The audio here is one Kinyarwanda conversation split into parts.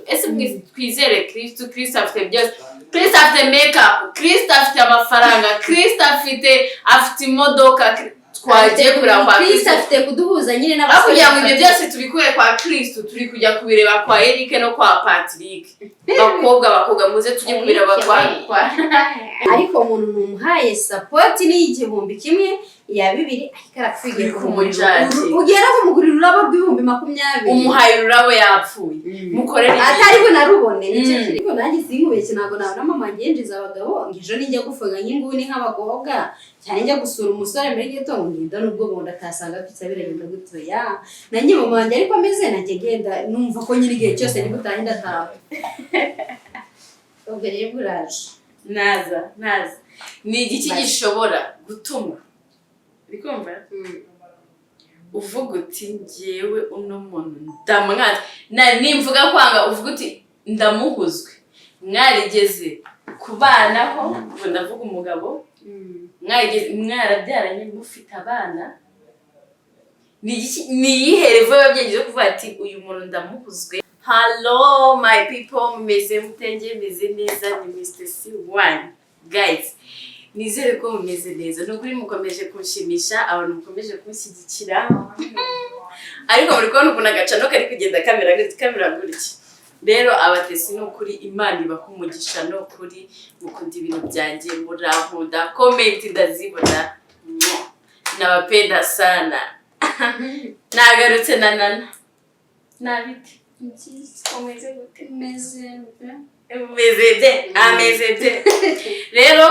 Ese mwese twizere Kristo? Kristo afite byose. Kristo afite makeup, Kristo afite amafaranga, Kristo afite imodoka. Twagiye kureba kwa Kristo. Kristo. Afite kuduhuza nyine Aho n'abasore. kugira ngo ibyo byose tubikure kwa Kristo, turi kujya kubireba kwa Eric no kwa Patrick. Bakobwa, bakobwa, muze tujye kubireba kwa Ariko umuntu ntumuhaye support ni 1000, iya 2000, ariko arakwiye. Turi kumujudge. Ugera kumugurira ururabo rw'ibihumbi 20. Umuhaye ururabo yapfuye, mukorere ibintu. Atari bunarubone nicyo. Ariko nanjye sinkubeshye, ntabwo nabona mama wanjye yinjiza abagabo ngo ejo nijya gufunga nk'inguni nk'abakobwa cyane, njya gusura umusore muri ghetto, ngo ngenda nubwo bundi atasanga pizza, biragenda gutyo ya nanjye mama wanjye ariko ameze, nanjye ngenda numva ko nyine igihe cyose ni gutaha ndataha. Ubwo rero buraje. Naza, naza. Ni igiki gishobora gutuma, uri kumva, uvuga uti: "Njyewe uno muntu ndamwanze"? Na nimvuga kwanga, uvuga uti: "Ndamuhuzwe"? Mwarigeze kubanaho, ubwo ndavuga umugabo, mwarigeze mwarabyaranye, mufite abana. Ni igiki, ni iyihe level y'ababyeyi yo kuvuga ati: "Uyu muntu ndamuhuzwe"? Hello my people, mumeze mute? Njye meze neza, ni Mr C one. Guys, nizere ko mumeze neza. Ni ukuri mukomeje kunshimisha, abantu mukomeje kunshyigikira. Ariko muri kubona ukuntu agacano kari kugenda kamera gutya, kamera gutya. Rero abatesi, ni ukuri Imana ibaha umugisha. Ni ukuri mukunda ibintu byanjye, murankunda, comment ndazibona. Mwah. Nawapenda sana. Nagarutse na Nana. Nabite? Umeze gute? Meze. Umeze bye, ameze bye. Rero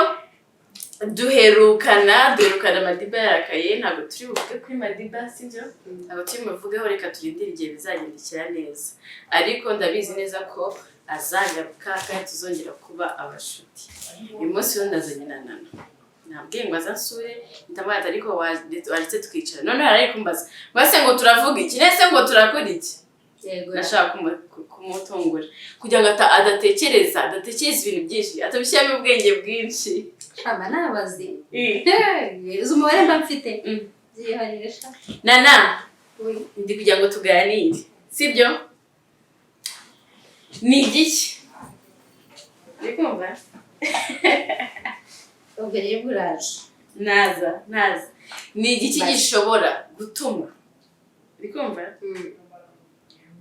duherukana Madiba yarakaye. Ntabwo turi buvuge kuri Madiba, sibyo? Ntabwo turi buvugeho, reka turindire igihe bizagendekera neza. Ariko ndabizi neza ko azagaruka kandi tuzongera kuba abashuti. Uyu munsi rero ndazanye na Nana. Nabwiye ngo azansure, ndamubwira ati: "Ariko waretse tukicara." Noneho yari ari kumbaza ngo: "Ese ngo turavuga iki? Nese ngo turakora iki?" Yego. Nashaka kumutungura kugira ngo adatekereza ibintu byinshi, atabishyiramo ubwenge bwinshi. Shama nabazi uzi umubare mba mfite. Byihorere sha. Nana. Oui. Ndi kugira ngo tuganire, sibyo? Ni igiki, uri kumva? Ubwo rero buraje. Naza, naza. Ni igiki Bye. gishobora gutuma, uri kumva,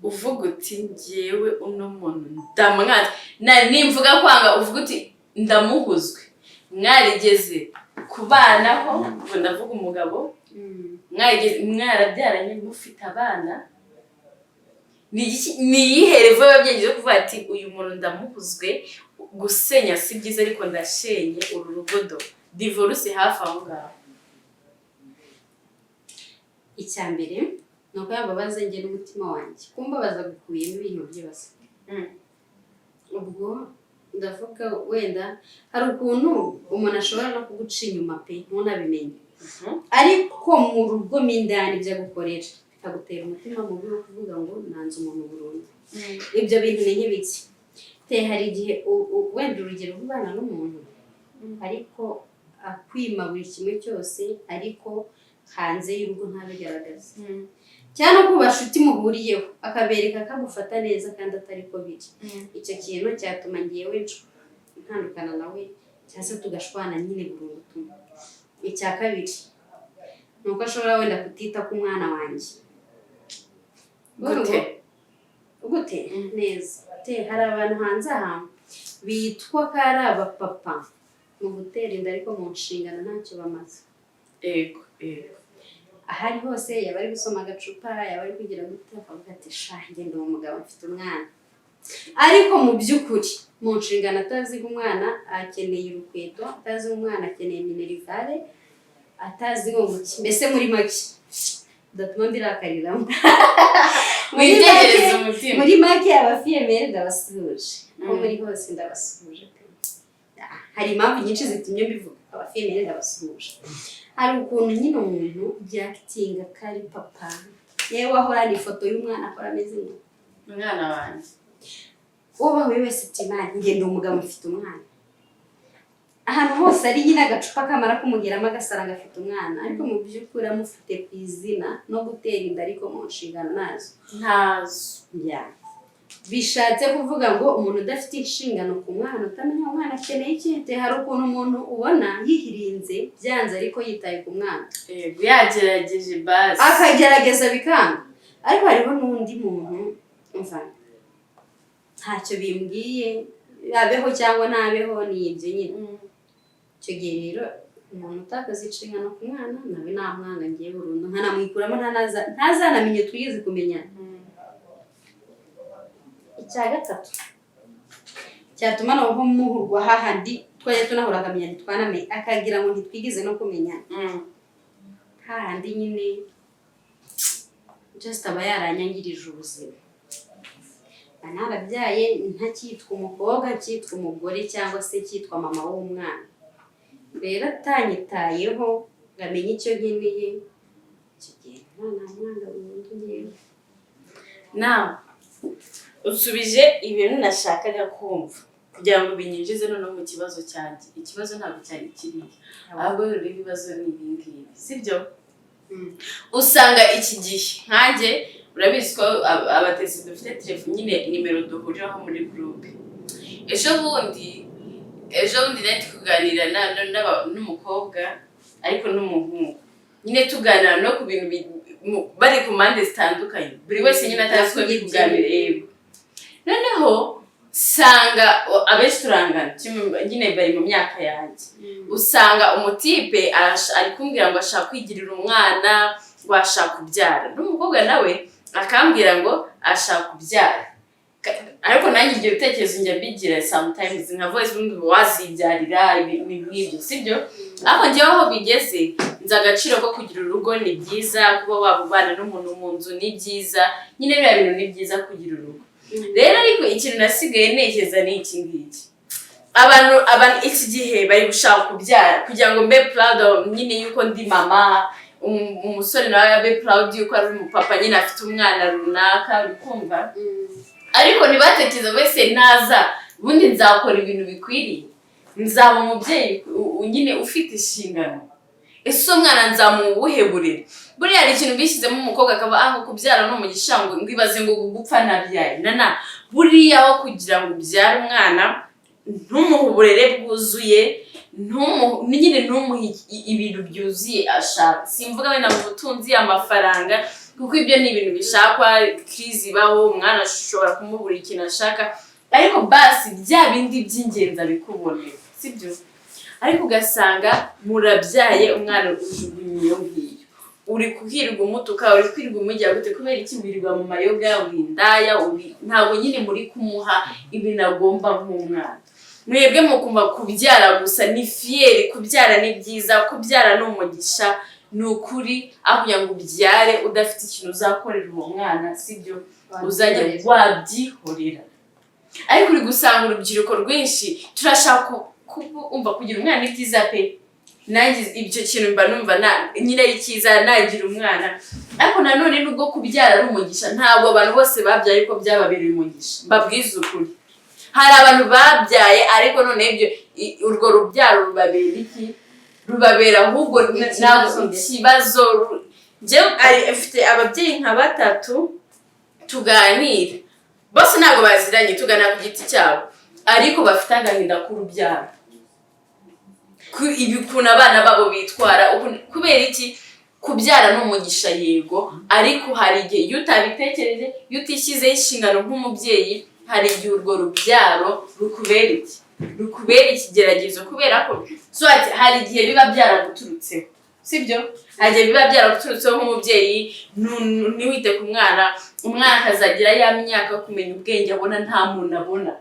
uvuga uti: "Njyewe uno muntu ndamwanze"? Na nimvuga kwanga, uvuga uti: "Ndamuhuzwe"? Mwarigeze kubanaho, ubwo ndavuga umugabo, mwarigeze mwarabyaranye, mufite abana. Ni igiki, ni iyihe level y'ababyeyi yo kuvuga ati: "Uyu muntu ndamuhuzwe"? Gusenya si byiza, ariko ndashenye uru rugo do divorce hafi aho ngaho. Icya mbere ni uko yababaza njye n'umutima wanjye. Kumbabaza gukubiyemo ibintu byose. Ubwo ndavuga wenda hari ukuntu umuntu ashobora no kuguca inyuma pe ntunabimenye, ariko mu rugo mo indani ibyo agukorera bikagutera umutima mubi wo kuvuga ngo nanze umuntu burundu. Ibyo bintu ni nk'ibiki te? Hari igihe wenda urugero ubana n'umuntu ariko akwima buri kimwe cyose, ariko hanze y'urugo ntabigaragaze, cyangwa ku bashuti muhuriyeho akabereka ko agufata neza kandi atari ko biri. Icyo kintu cyatuma ngewe ntandukana nawe cyangwa se tugashwana nyine burundu tumwe. Icya kabiri ni uko ashobora wenda kutita ku mwana wanjye. Gute? Gute? Neza te. Hari abantu hanze aha bitwa ko ari abapapa mu gutera inda, ariko mu nshingano ntacyo bamaze. Yego yego. Aho ari hose, yaba ari gusoma agacupa, yaba ari kugira gute, akavuga ati: "Sha, ngenda uwo mugabo mfite umwana", ariko mu by'ukuri mu nshingano atazi ko umwana akeneye urukweto, atazi ko umwana akeneye minerval, atazi ngo nguki. Mbese muri make, udatuma mbirakariramo. Muri Witegereze make- umutima. Muri make, abafille-mère ndabasuhuje aho muri hose, ndabasuhuje pe. Ah, hari impamvu nyinshi zitumye mbivuga. Abafille-mère ndabasuhuje. Hari ukuntu nyine umuntu yakitinga ko ari papa, yewe ahorana ifoto y'umwana, akora ameze ngo umwana wanjye. Ubawe wese ati: "Imana, ngenda umugabo mfite umwana." Ahantu hose ari nyine agacupa kamara kumugeramo agasaranga afite umwana, ariko mu by'ukuri amufite ku izina no gutera inda, ariko mu nshingano nazo. Ntazo. Ya. Bishatse kuvuga ngo umuntu udafite inshingano ku mwana, utamenya umwana akeneye iki. Hari ukuntu umuntu ubona yihirinze byanze ariko yitaye ku mwana. Yego, yagerageje basi. Akagerageza bikanga, ariko hariho n'undi muntu, umva, ntacyo bimbwiye, abeho cyangwa ntabeho, ni ibyo nyine. Icyo gihe rero umuntu utakoze inshingano ku mwana nawe namwanga ngiye burundu, nkanamwikuramo, ntazanamenye twigeze kumenyana. Icya gatatu cyatuma noneho muhurwa hahandi twajya tunahura akamenya ntitwanamenye, akagira ngo ntitwigeze no kumenyana, hahandi nyine just aba yaranyangirije ubuzima, mba narabyaye ntakitwa umukobwa, nkitwa umugore cyangwa se cyitwa mama w'umwana. Rero atanyitayeho ngo amenye icyo nkeneye, icyo gihe namwanga burundu ngewe. Nawe usubije ibintu nashakaga kumva kugira ngo binyinjize noneho mu kibazo cyanjye. Ikibazo ntabwo cyari kiriya, ahubwo rero ibibazo ni ibi ngibi, sibyo? Usanga iki gihe nkanjye, urabizi ko abatesi dufite telefone nyine, nimero duhuriraho muri groupe. Ejo bundi nari ndi kuganira n'umukobwa ariko n'umuhungu nyine, tuganira no ku bintu bari ku mpande zitandukanye, buri wese nyine atazi ko ndi kuganira. Yego, noneho sanga abenshi turangana, nyine bari mu myaka yanjye. Usanga umutipe ari kumbwira ngo ashaka kwigirira umwana, ngo ashaka kubyara, n'umukobwa nawe akambwira ngo ashaka kubyara. Ariko nanjye ibyo bitekerezo njya mbigira sometimes, nka voice ubundi wazibyarira, ibintu nk'ibyo, sibyo? Ariko njyewe aho bigeze nzi agaciro ko kugira urugo ni byiza, kuba waba ubana n'umuntu mu nzu ni byiza nyine, biriya bintu ni byiza kugira urugo rero. Ariko ikintu nasigaye ntekereza ni iki ngiki: abantu iki gihe bari gushaka kubyara kugira ngo mbe proud of nyine yuko ndi mama, umusore nawe abe proud yuko ari umupapa nyine, afite umwana runaka, uri kumva? Ariko ntibatekereza wese naza ubundi nzakora ibintu bikwiriye, nzaba umubyeyi nyine ufite inshingano. Ese umwana nzamuha ubuhe burere? Buriya hari ikintu bishyizemo, umukobwa akaba aho kubyara ni umugisha, ngo ibaze ngo gupfa nabyaye nana. Buriya aho kugira ngo ubyare umwana ntumuhe uburere bwuzuye, nyine ntumuhe ibintu byuzuye ashaka, simvuga wenda mu butunzi, amafaranga, kuko ibyo ni ibintu bishakwa, crise ibaho, umwana ashobora kumubura ikintu ashaka, ariko basi bya bindi by'ingenzi abikubonera, sibyo? Ariko ugasanga murabyaye umwana, ujugunye iyo ngiyo, uri kuhirirwa umutuka, uri kwirirwa umujya gute, kubera iki? Wirirwa mu mayoga, uri indaya, uri ntabwo nyine muri kumuha ibintu agomba nk'umwana. Mwebwe mukumva kubyara gusa ni fierté, kubyara ni byiza, kubyara ni umugisha, ni ukuri. Aho kugira ngo ubyare udafite ikintu uzakorera uwo mwana, sibyo, uzajya wabyihorera. Ariko uri gusanga urubyiruko rwinshi turashaka umva, kugira umwana ni byiza pe. Nanjye ibyo kintu mba numva nyine ari cyiza, nagira umwana. Ariko nanone nubwo kubyara ari umugisha, ntabwo abantu bose babyaye ariko byababereye umugisha. Mbabwize ukuri, hari abantu babyaye ariko none ibyo urwo rubyaro rubabera iki? Rubabera ahubwo Ikibazo. Ntabwo ikibazo. Njyewe mfite ababyeyi nka batatu tuganira, bose ntabwo baziranye, tuganira ku giti cyabo, ariko bafite agahinda k'urubyaro, ibi ukuntu abana babo bitwara, kubera iki? Kubyara ni umugisha, yego, ariko hari igihe iyo utabitekereje, iyo utishyizeho inshingano nk'umubyeyi, hari igihe urwo rubyaro rukubera iki? Rukubera ikigeragezo, kubera ko so ati, hari igihe biba byaraguturutseho, sibyo? Hari igihe biba byaraguturutseho nk'umubyeyi, ntiwite ku mwana, umwana akazagira ya myaka yo kumenya ubwenge, abona nta muntu abona,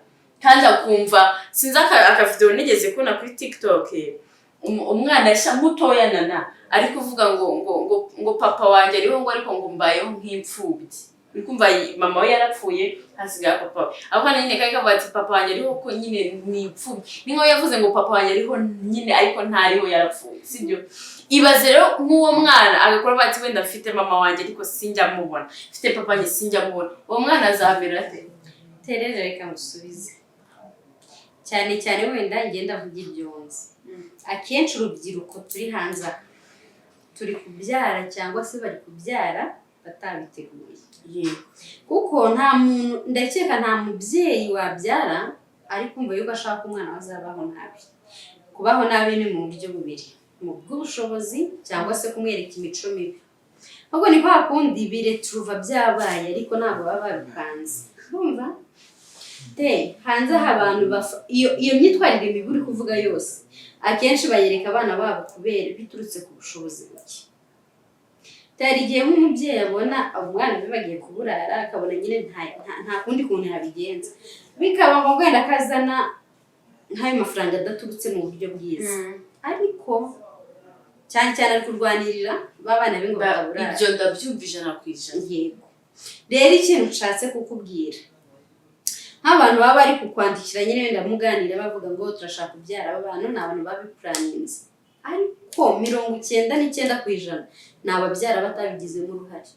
kandi akumva sinzi. Akavideo nigeze kubona kuri TikTok, umwana yasha mutoya nana ari kuvuga ngo papa wanjye ariho, ngo ariko ngo mbayeho nk'imfubyi. Uri kumva, mama we yarapfuye, hasigaye papa we. Ako kana nyine kari kavuga ati papa wanjye ariho, ko nyine ni imfubyi. Ni nkaho yavuze ngo papa wanjye ariho nyine, ariko ntariho, yarapfuye, sibyo? Ibaze rero nk'uwo mwana agakora avuga ati wenda mfite mama wanjye ariko sinjya mubona, mfite papa wanjye sinjya mubona, uwo mwana azamera ate? Terere, reka ngusubize. Cyane cyane wenda ngenda avuga ibyo nzi, akenshi urubyiruko turi hanze aha turi kubyara cyangwa se bari kubyara. Batabiteguye. Kuko nta muntu, ndakeka nta mubyeyi wabyara ari kumva yuko ashaka umwana we azabaho nabi. Kubaho nabi ni mu buryo bubiri: mu bw'ubushobozi cyangwa se kumwereka imico mibi. Ahubwo ni kwa kundi bireturuva byabaye, ariko ntabwo baba babipanze. Urumva te hanze aha abantu iyo myitwarire mibi uri kuvuga yose, akenshi bayereka abana babo kubera biturutse ku bushobozi buke. Hari igihe nk'umubyeyi abona umwana we bagiye kuburara, akabona nyine nta kundi kuntu yabigenza, bikaba ngombwa wenda akazana nk'ayo mafaranga adaturutse mu buryo bwiza, ariko cyane cyane ari kurwanirira ba bana be ngo bataburara. Ibyo ndabyumva 100%. Yego. Rero ikintu nshatse kukubwira, nk'abantu baba bari kukwandikira nyine wenda muganira bavuga ngo turashaka kubyara, aba bantu ni abantu babipuraninze, ariko 99% ni ababyara batabigizemo uruhare.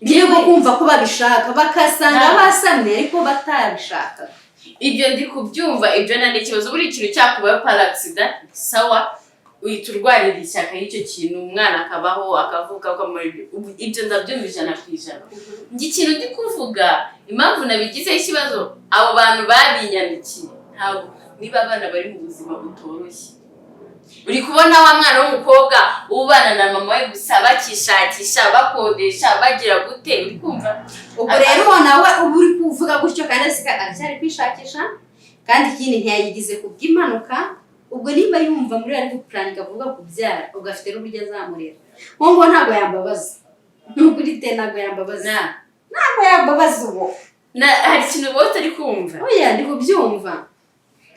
Ngiye kumva ko babishaka, bakasanga basamye ariko batabishaka. Ibyo ndi kubyumva, ibyo nta n'ikibazo. Buri kintu cyakubayeho par accident, sawa, uhita urwanira ishyaka y'icyo kintu, umwana akabaho, akavuka, ukamara ibyo ndabyumva 100%. Njye ikintu ndi kuvuga, impamvu nabigizeho ikibazo, abo bantu babinyandikiye, ntabwo niba abana bari mu buzima butoroshye. Uri kubona wa mwana w'umukobwa ubana na mama we gusa, bakishakisha, bakodesha, bagira gute, uri kumva? Ubwo rero uwo nawe uba uri kuvuga gutyo kandi aracyari kwishakisha, kandi ikindi ntiyayigize ku bw'impanuka. Ubwo niba yumva muri ari gupuraninga kuvuga kubyara, ubwo afite n'uburyo azamurera. Nko ngo ntabwo yambabaza, ni ukuri te, ntabwo yambabaza. Na Ntabwo yambabaza uwo. Na hari ikintu wowe utari kumva. Oya, ndi kubyumva.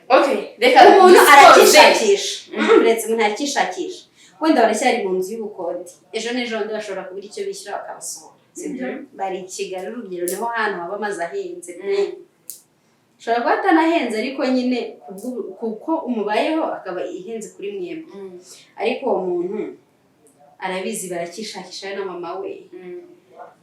Okay, reka Umuntu dusoze. aracyishakisha. Uretse umuntu aracyishakisha, wenda baracyari mu nzu y'ubukode, ejo n'ejo bundi bashobora kubura icyo bishyura bakabasohora, sibyo? Bari i Kigali, urugero, niho hantu haba amazu ahenze. Ushobora kuba atanahenze, ariko nyine kuko umubayeho akaba ihenze kuri mwebwe. Ariko uwo muntu arabizi, baracyishakisha we na mama we.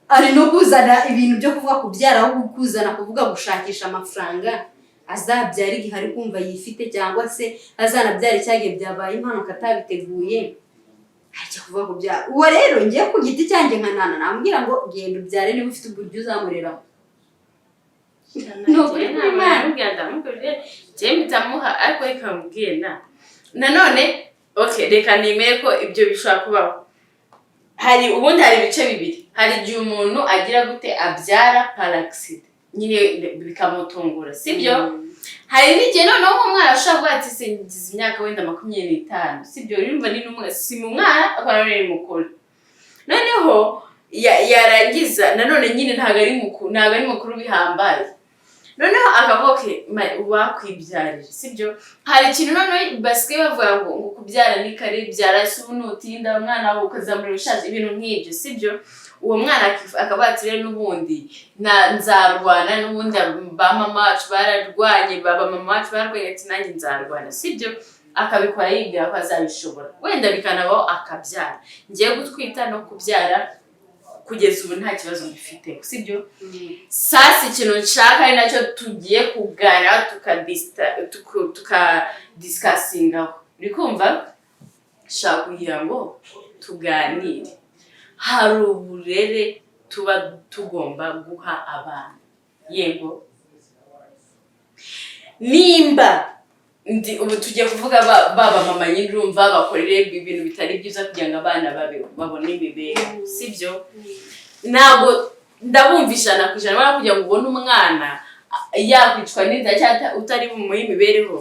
Ari no kuzana ibintu byo kuvuga kubyara, aho kuzana kuvuga gushakisha amafaranga azabyara igihe ari kumva yifite, cyangwa se azanabyara icyagihe byabaye impanuka atabiteguye, ajya kuvuga kubyara. Uwo rero ngiye ku giti cyanjye nka Nana namubwira ngo genda ubyare niba ufite uburyo uzamureramo. Ni ukuri kw'Imana. Ndamubwira, ndamubwira, njyewe mpita muha, ariko reka mubwire na nanone. Okay, reka nemere ko ibyo bishobora kubaho. Hari ubundi hari ibice bibiri. Hari igihe umuntu agira gute, abyara par accident nyine, bikamutungura, sibyo? Hari n'igihe noneho nk'umwana ashobora kuvuga ati se ngize imyaka wenda 25, sibyo? Urumva ni n'umwe, si mu mwana, ariko nanone ni mukuru. Noneho yarangiza nanone nyine ntabwo ari mukuru, ntabwo ari mukuru bihambaye, noneho akavuga okay, wakwibyarira, sibyo? Hari ikintu noneho basigaye bavuga ngo kubyara ni kare, byara se ubu nutinda umwana wawe ukazamurira ushaje, ibintu nk'ibyo, sibyo? Uwo mwana akavuga ati rero n'ubundi nzarwana, n'ubundi ba mama bacu bararwanye, ba mama bacu bararwanye, ati nanjye nzarwana, sibyo? Akabikora yibwira ko azabishobora, wenda bikanabaho akabyara. Ngiye gutwita no kubyara kugeza ubu nta kibazo mbifite, sibyo? Sasa ikintu nshaka, ari nacyo tugiye kuganira, tukadiscussingaho, uri kumva? Nshaka kugira ngo tuganire, hari uburere tuba tugomba guha abana. Yego, nimba ndi ubu tugiye kuvuga baba mama nyine, urumva bakorere ibintu bitari byiza kugira ngo abana babe babone imibereho, sibyo? Ntabwo ndabumva 100%. Bara kugira ngo ubone umwana yakwicwa n'inzara cyangwa utari mu imibereho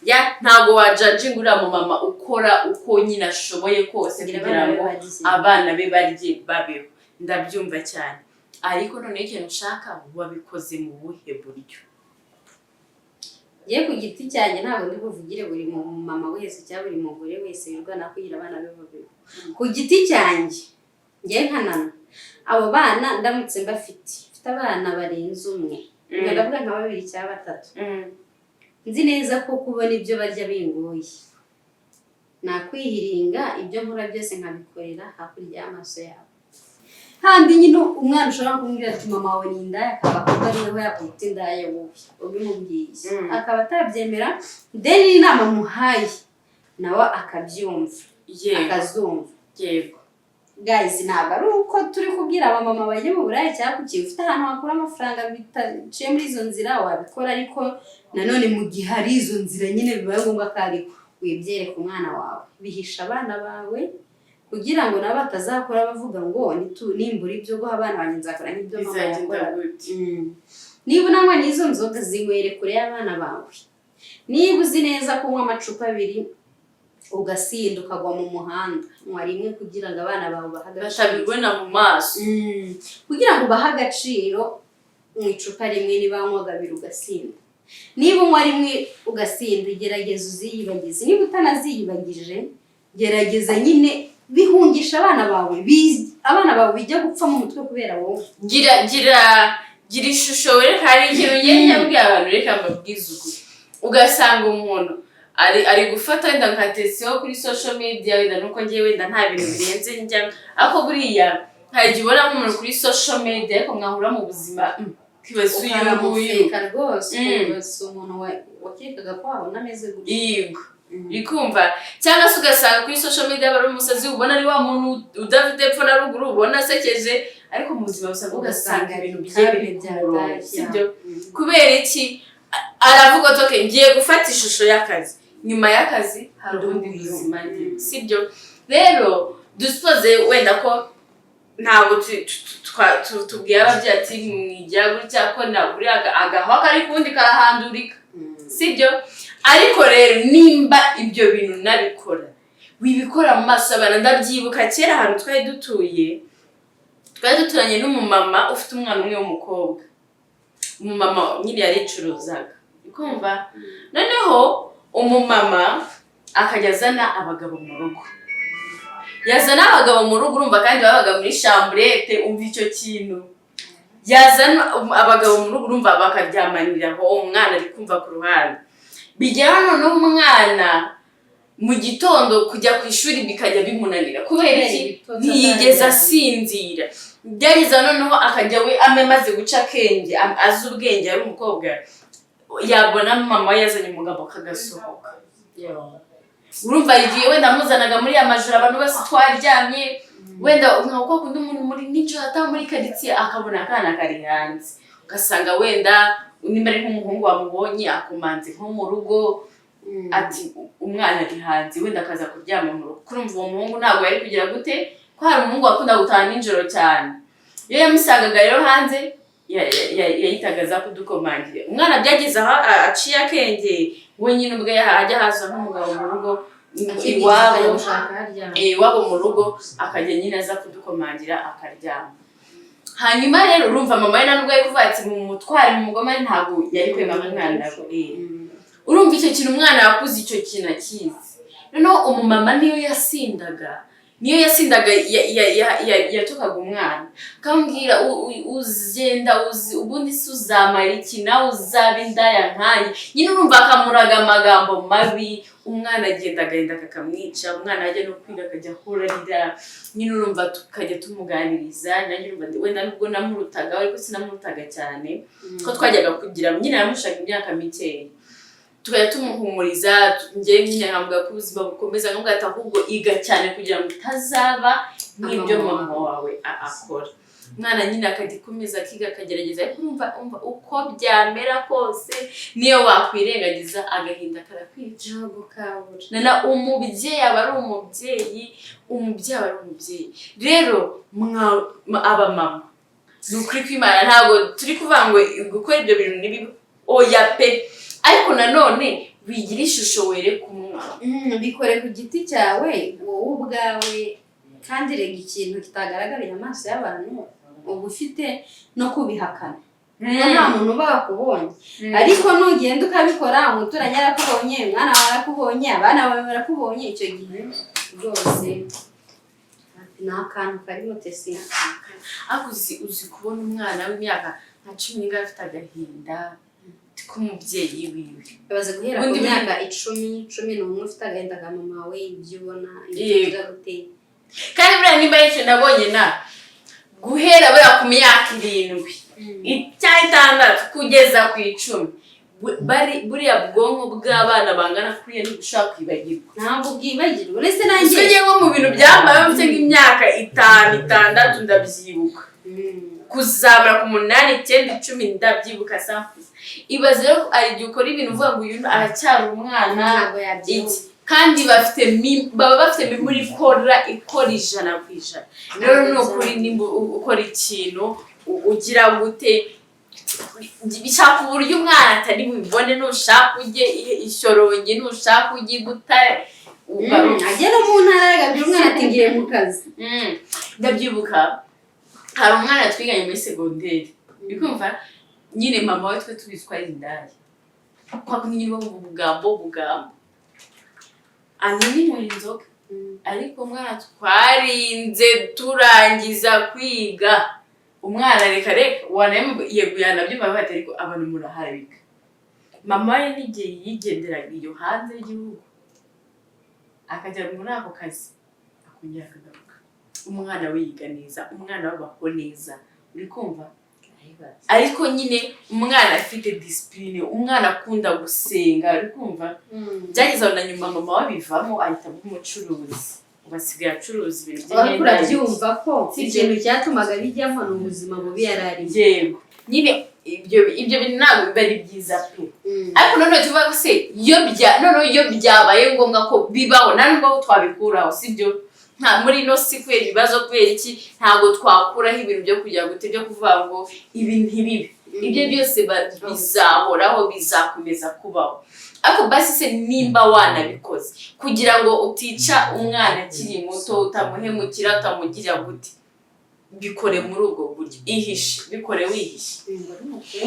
ya, ntabwo wajudginga uriya mu mama ukora uko nyine ashoboye kose kugira kugira abana be ngo barye. Abana be barye, babeho, ndabyumva cyane. Ariko noneho ikintu nshaka, wabikoze mu buhe buryo? Ngiye ku giti cyanjye, ntabwo ndi buvugire buri mama wese cyangwa buri mugore wese wirwana kugira abana be babeho. Ku giti cyanjye, ngiye nka Nana, abo bana ndamutse mbafite, mfite abana barenze umwe, ubwo ndavuga nka babiri cyangwa batatu, nzi neza ko kubona ibyo barya bingoye, nakwihiringa ibyo nkora byose nkabikorera hakurya y'amaso yabo. Handi nyine umwana ushobora kumubwira ati mama wawe ni indaya, akaba kuko ari we yakwita indaya, wowe ubimubwiye akaba atabyemera, then inama muhaye nawe akabyumva, akazumva. Guys, ntabwo ari uko turi kubwira abamama bajye mu buraya cyangwa kuki. Ufite ahantu wakura amafaranga bitaciye muri izo nzira, wabikora. Ariko nanone mu gihe hari izo nzira nyine bibaye ngombwa ko ariho, wibyereka umwana wawe, bihisha abana bawe, kugira ngo nabo batazakora bavuga ngo "Nimbura ibyo guha abana banjye, nzakora nk'ibyo mama Bizagenda yakoraga." gute? Niba unanywa n'izo nzoga, zinywere kure y'abana bawe. Niba uzi neza kunywa amacupa abiri ugasinda ukagwa mu muhanda, nywa rimwe kugira ngo abana bawe bahe agaciro. Batabibona mu maso. Kugira ngo ubahe agaciro mu icupa rimwe. Niba wanywaga abiri ugasinda, niba unywa rimwe ugasinda, gerageza uziyibagize. Niba utanaziyibagije, gerageza nyine bihungisha abana bawe. Abana bawe bijya gupfa mu mutwe kubera wowe. Gira ishusho wereka. Hari ikintu ngenda nyabwira abantu, reka mbabwize ukuri. Ugasanga umuntu ari gufata wenda nka tesiyo kuri social media, wenda nuko ngewe wenda nta bintu birenze njya, ariko buriya hari igihe ubona nk'umuntu kuri social media, ariko mwahura mu buzima ukibaza uyu nguyu. Ukaramufeka rwose. Ukibaza umuntu wakekaga ko wabona ameze gutya. Yego. Uri, cyangwa se ugasanga kuri social media aba ari umusazi, ubona ari wa muntu udafite epfo na ruguru, ubona asekeje, ariko mu buzima busanzwe ugasanga ibintu bye biri ku murongo, sibyo? Kubera iki? Aravuga ati: "Okay, ngiye gufata ishusho y'akazi, nyuma y'akazi hari ubundi buzima ndimo," sibyo? Rero dusipoze wenda ko ntabwo tubwiye ababyeyi ati mwigira gutya, ko na buriya agahwa kari kundi karahandurika, sibyo? Ariko rero nimba ibyo bintu nabikora, wibikora mu maso y'abana. Ndabyibuka kera ahantu twari dutuye, twari duturanye n'umumama ufite umwana umwe w'umukobwa. Umumama nyine yaricuruzaga, ukumva noneho umumama akajya azana abagabo mu rugo. Yazana abagabo mu rugo, urumva, kandi babaga muri chambrette. Umva icyo kintu, yazana abagabo mu rugo, urumva bakaryamanira aho, umwana ari kumva ku ruhande. Bigera noneho umwana mu gitondo kujya ku ishuri bikajya bimunanira. Kubera iki? Ntiyigeze asinzira. Byageze noneho akajya we amaze guca akenge, azi ubwenge, ari umukobwa, yabona mama we yazanye umugabo akagasohoka. Urumva igihe wenda amuzanaga muri ya majoro, abantu bose twaryamye, wenda nka kwa kundi umuntu muri nijoro ataba muri karitsiye akabona akana kari hanze, ugasanga wenda nimba ari nk'umuhungu wamubonye akumanze nko mu rugo, ati umwana ari hanze, wenda akaza kuryama mu rugo. Kurumva uwo muhungu ntabwo yari kugira gute, ko hari umuhungu wakunda gutaha nijoro cyane. Iyo yamusangaga rero hanze, yahitaga aza kudukomangira. Umwana byageze aho aciye akenge, we nyine ubwe ajya haza nk'umugabo mu rugo iwabo, iwabo mu rugo, akajya nyine aza kudukomangira akaryama. Hanyuma rero urumva mama we nubwo yari kuvuga ati mumutware mu mugoma, ntabwo yari kwemera umwana we. Urumva icyo kintu, umwana yakuze icyo kintu akizi. Noneho umumama niyo yasindaga yatukaga umwana, akambwira: "Uzenda uzi ubundi se uzamara iki? Nawe uzaba indaya nkanjye." Nyine urumva akamuraga amagambo mabi. Umwana agenda agahinda kakamwica, umwana ajya no kwiga akajya ahora arira. Nyine urumva tukajya tumuganiriza. Nanjye urumva wenda nubwo namurutaga, ariko sinamurutaga cyane, ko twajyaga kugira nyine yamushaga imyaka mikeya, tukajya tumuhumuriza. Njye nyine nkavuga ko ubuzima bukomeza, nkamubwira ati ahubwo iga cyane kugira ngo utazaba nk'ibyo Mama mama wawe akora. Umwana nyine akajya akomeza akiga, akagerageza, ariko urumva, umva, uko byamera kose, niyo wakwirengagiza, agahinda karakwica. Ntabwo kabura. Nana umubyeyi aba ari umubyeyi, umubyeyi aba ari umubyeyi. Rero abamama, ni ukuri kw'Imana, ntabwo turi kuvuga ngo gukora ibyo bintu ni bibi, oya pe. Ariko nanone wigira ishusho wereka umwana. Bikore ku giti cyawe, wowe ubwawe. Kandi rega ikintu kitagaragarira amaso y'abantu uba ufite no kubihakana, kuko nta muntu uba wakubonye. Ariko nugenda ukabikora, umuturanyi arakubonye, umwana wawe arakubonye, abana bawe barakubonye, icyo gihe rwose ni akantu karimo tesi. Ariko uzi kubona umwana w'imyaka nka 10 n'ingahe afite agahinda k'umubyeyi wiwe? Babaze guhera ku Ubundi myaka 10, 11, ufite agahinda ka mama we, ibyo ubona, ibyo ugira gute. Kandi buriya nimba ari icyo nabonye, na guhera buriya ku myaka 7 cyangwa 6 kugeza ku 10. Buriya bwonko bw'abana bangana kuriya ntibushobora kwibagirwa. Ntabwo bwibagirwa, uretse nanjye. Usibye nko mu bintu byambayeho mfite nk'imyaka 5, 6, ndabyibuka. Kuzamura ku 8, 9, 10, ndabyibuka sampuza. Ibaze rero, hari igihe ukora ibintu uvuga ngo uyu aracyari umwana, Ntabwo yabyibuka. iki, kandi bafite baba bafite memory ikora 100%. Rero ni ukuri, nimba ukora ikintu ugira gute, bishaka uburyo umwana atari bubibone. Nushaka ujye i Shyorongi, nushaka ujye i Butare. Ajya no mu ntara, agabwira umwana ati ngiye mu kazi. Ndabyibuka hari umwana twiganye muri segonderi, uri kumva nyine mama we twe tubizi ko ari indaya, kwa kundi nyine bavuga ubugambo ubugambo, aninywera inzoga. Ariko umwana twarinze turangiza kwiga, umwana reka reka, wanaye yego yanabyumva bati ariko abantu muraharabika. Mama we n'igihe yigenderaga iyo hanze y'igihugu akajya muri ako kazi, akongera akagaruka, umwana we yiga neza, umwana we abaho neza, uri kumva? Ariko nyine umwana afite discipline, umwana akunda gusenga, uri kumva? Byageze aho na nyuma mama we abivamo, ahita aba umucuruzi, ubu asigaye acuruza ibintu Ariko by'imyenda. urabyumva ko Sibyo. ikintu cyatumaga bijyamo ni ubuzima bubi yari arimo. Yego nyine, ibyo bintu ntabwo biba ari byiza pe. Ariko noneho tuvuga ko se iyo bya noneho iyo byabaye ngombwa ko bibaho, nta nubwo twabikuraho, sibyo? Nta muri ino si kubera ibibazo, kubera iki, ntabwo twakuraho ibintu byo kujya gute, byo kuvuga ngo ibi ntibibe. Ibyo byose bizahoraho, bizakomeza kubaho. Ariko basi se nimba wanabikoze kugira ngo utica umwana akiri muto, utamuhemukira, utamugira gute, bikore muri ubwo buryo, ihishe, bikore wihishe,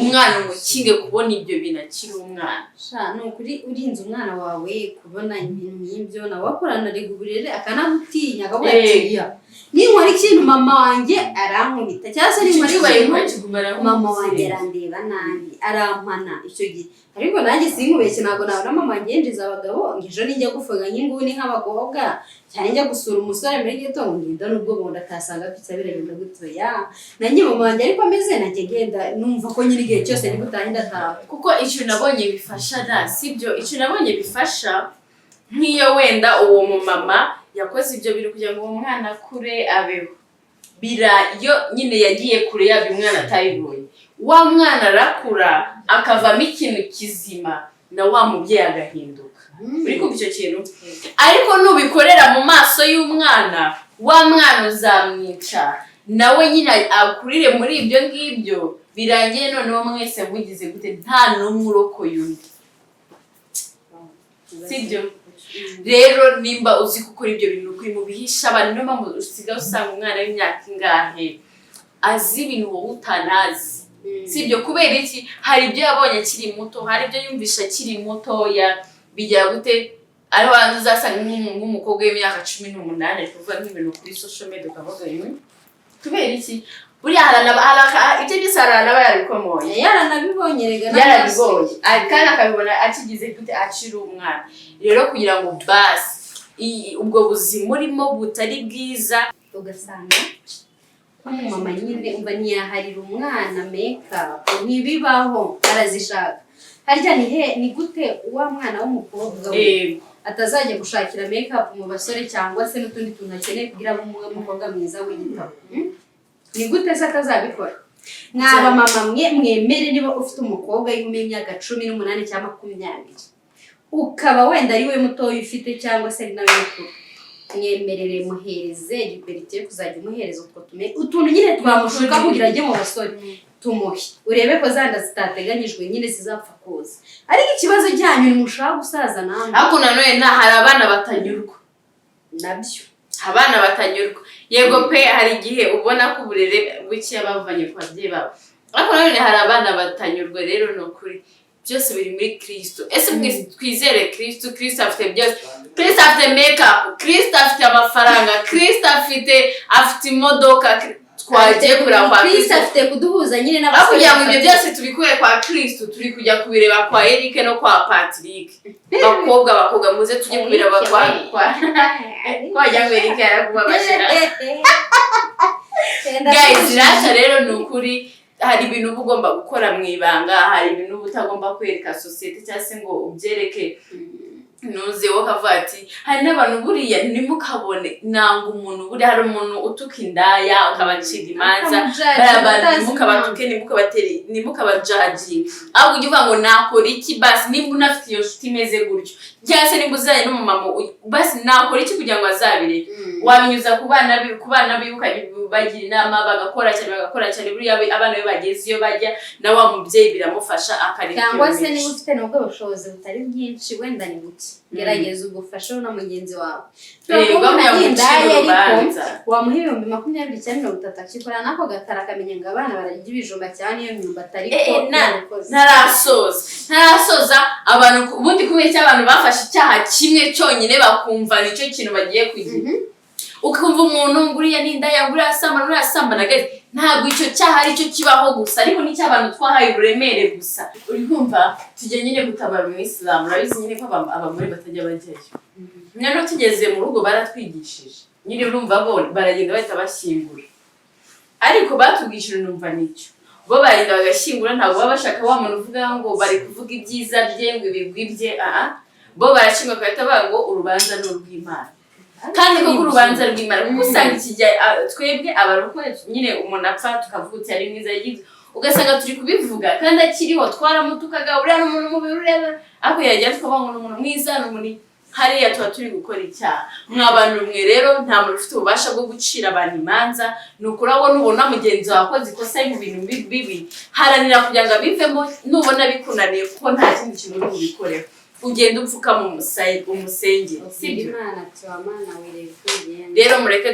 umwana umukinge kubona ibyo bintu akiri umwana. Sha, ni ukuri urinze umwana wawe kubona ibintu nk'ibyo, nawe akurana rega uburere, akanagutinya, akavuga ati "Ya, ninkora ikintu mama wanjye arankubita", cyangwa se ninkora Icyubahiro ikintu kigumana. mama wanjye arandeba nabi, arampana. Icyo gihe ariko nanjye sinkubeshye, ntabwo nabona mama wanjye yinjiza abagabo ngo ejo nijya gufunga nk'inguni nk'abakobwa, cyane njya gusura umusore muri gito, ngo ngenda n'ubwo bundi atasanga pizza, biragenda gutyo ya nanjye mama wanjye ariko ameze, nanjye ngenda numva ko nyine igihe cyose ndi butahe ndataha. Kuko icyo nabonye bifasha da, sibyo? Icyo nabonye bifasha, nk'iyo wenda uwo mumama yakoze ibyo bintu kugira ngo uwo mwana akure abeho, bira iyo nyine yagiye kure yabyo, umwana atabibonye, wa mwana arakura akavamo ikintu kizima, na wa mubyeyi agahinduka. Uri kumva icyo kintu? Ariko nubikorera mu maso y'umwana, wa mwana uzamwica, nawe nyine akurire muri ibyo ngibyo, birangiye noneho mwese mugize gute, nta n'umwe urokoye undi, sibyo? Rero nimba uzi gukora ibyo bintu, ukuri mu bihisha abantu. Niyo mpamvu usigaye usanga umwana w'imyaka ingahe azi ibintu wowe utanazi, sibyo? Kubera iki? Hari ibyo yabonye akiri muto, hari ibyo yumvishe akiri mutoya, bigira gute. Ariho hantu uzasanga nk'umukobwa w'imyaka 18 ari kuvuga nk'ibintu kuri social media, ukavuga kubera iki? Buriya ibyo byose hari aba yarabikomoye. Yaranabibonye rega n'amaso. Yarabibonye. Kandi akabibona akigize gute, akiri umwana. Rero kugira ngo basi ubwo buzima urimo butari bwiza. Ugasanga nk'umumama nyine umva ntiyaharira umwana makeup, ntibibaho, arazishaka. Harya ni he, ni gute wa mwana w'umukobwa we atazajya gushakira makeup mu basore, cyangwa se n'utundi tuntu akeneye kugira abe umukobwa mwiza wiyitaho? Hmm? Ni gute se atazabikora? Mwaba mama mwe, mwemere niba ufite umukobwa w'inkumi y'imyaka 18 cyangwa 20, ukaba wenda ari we mutoya ufite cyangwa se ari nawe mukuru, mwemerere, muhereze liberté yo kuzajya umuhereza utwo tume utuntu nyine twamushuka kugira ajye mu basore. Tumuhe, urebe ko zanda zitateganyijwe nyine zizapfa kuza. Ariko ikibazo cyanyu ni mushaka gusaza namwe. Ariko nanone nta hari abana batanyurwa. Nabyo. Abana batanyurwa, yego pe. Hari igihe ubona ko uburere buke bavanye ku babyeyi babo, ariko nanone hari abana batanyurwa. Rero ni ukuri byose biri muri Kristo. Ese mwese twizere Kristo? Kristo afite byose. Kristo afite makeup, Kristo afite amafaranga, Kristo afite imodoka. Twagiye kureba kwa Kristo Kristo. Afite kuduhuza nyine Aho n'abasore. kugira ngo ibyo byose tubikure kwa Kristo, turi kujya kubireba kwa Eric no kwa Patrick. Bakobwa, bakobwa, muze tujye kubireba kwa wagira ngo Eric yarakubabaje. Guys, rata rero ni ukuri. Hari ibintu uba ugomba gukora mu ibanga, hari ibintu uba utagomba kwereka sosiyete cyangwa se ngo ubyereke ntuze wowe ukavuga ati hari n'abantu buriya ntimukabone nanga umuntu. Buriya hari umuntu utuka indaya, ukabacira imanza. Bariya bantu ntimukabatuke, ntimukabatere, ntimukabajudginge, ahubwo ujye uvuga ngo nakora iki basi nimba unafite iyo nshuti imeze gutyo, cyangwa se nimba uzanye n'umumama, basi nakora iki kugira ngo azabireke? Wabinyuza ku bana biwe, ukabagira inama, bagakora cyane, bagakora cyane. Buriya abana be bageze iyo bajya, na wa mubyeyi biramufasha akareka iyo Cyangwa se mico. niba ufite nubwo bushobozi butari bwinshi, wenda ni buke, gerageza ubufashe na mugenzi wawe. Yego, Ushobora kubona ari yamucira indaya, ariko urubanza. wamuha 20,000 cyangwa 30, akikorera n'ako gatara, akamenya ngo abana bararya ibijumba cyangwa n'iyo myumbati, ariko yabikoze. Ntarasoza. abantu ubundi kubera icyo abantu bafashe icyaha kimwe cyonyine bakumva nicyo kintu bagiye kugira, ukumva umuntu ngo uriya ni indaya, ngo uriya asambana, uriya asambana, guys, ntabwo icyo cyaha ari cyo kibaho gusa, ariko n'icyo abantu twahaye uburemere gusa. Uri kumva, tujya nyine gutabara umuyisilamu, urabizi nyine ko abagore batajya bajyayo. Noneho tugeze mu rugo baratwigishije nyine, urumva bo baragenda bahita bashyingura, ariko batubwishije, numva nicyo bo baragenda bagashyingura, ntabwo baba bashaka wa muntu uvuga ngo bari kuvuga ibyiza bye, ngo ibigwi bye. Aha bo barashyingura bagahita bavuga ngo urubanza ni urw'Imana, kandi koko urubanza rw'Imana, kuko usanga ikijya twebwe abarokore nyine umuntu apfa tukavuga uti ari mwiza yagize, ugasanga turi kubivuga kandi akiriho twaramutukaga, uriya ni umuntu mubi, uriya, ariko yajya tukavuga ngo ni umuntu mwiza, ni umuntu hariya. Tuba turi gukora icyaha mwa bantu mwe. Rero nta muntu ufite ububasha bwo gucira abantu imanza. Ni ukuri, aho nubona mugenzi wawe akoze ikosa ari mu bintu bibi, haranira kugira ngo abivemo. Nubona bikunaniye, kuko nta kindi kintu uri bubikoreho, ugenda upfukama umusengere, sibyo? Imana ati wa Mana wireba uko bigenda. Rero mureke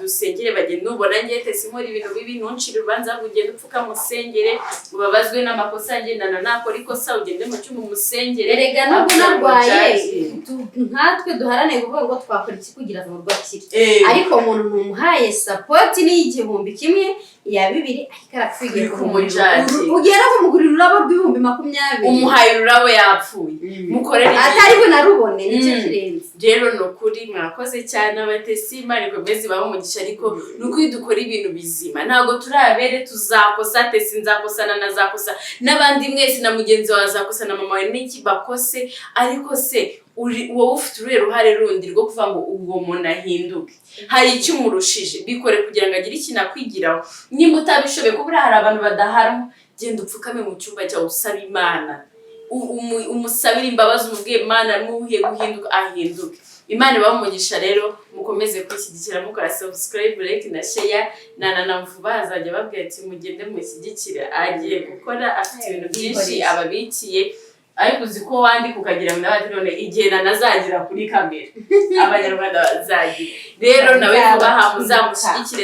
dusengere bagenda. Nubona ngiye tese nkora ibintu bibi, ntuncire urubanza, ahubwo ugende upfukama usengere, ubabazwe n'amakosa ngendana. Nakora ikosa, ugende mu cyumba umusengere. Erega nubwo Ahubwo unarwaye, mujudginge. Nkatwe duharanire kuvuga ngo twakora iki kugira ngo akire. Eh, Ariko umuntu ntumuhaye support n'iy'igihumbi kimwe, iya bibiri, ariko arapfuye Uri kumujudginga. Ugera kumugurira ururabo rw'ibihumbi 20. Umuhaye ururabo yapfuye, mukorere Atari bunarubone, nicyo kirenze. Rero ni ukuri mwakoze cyane abatesi, Imana ikomeze ibahe umugisha, ariko ni ukuri dukora ibintu bizima, ntabwo turi abere, tuzakosa. Tesi nzakosa, na nazakosa, n'abandi mwese, na mugenzi wawe azakosa, na mama wawe n'iki bakose. Ariko se uri wowe ufite uruhe ruhare rundi rwo kuvuga ngo uwo muntu ahinduke? Hari icyo umurushije? Bikore kugira ngo agire ikintu akwigiraho. Nimba utabishoboye, kuko buriya hari abantu badahanwa, genda upfukame mu cyumba cyawe, usaba Imana, umusabire imbabazi, umubwiye Imana muhe guhinduka, ahinduke. Imana ibahe umugisha. Rero mukomeze kwishyigikira mukora subscribe, like na share. Na vuba azajya ababwira ati mugende mushyigikire, agiye gukora, afite ibintu byinshi ababikiye. Ariko uzi ko wandika ukagira ngo nawe ati none igihe nanazagira kuri kamera abanyarwanda bazagira. Rero nawe vuba aha muzamushyigikire.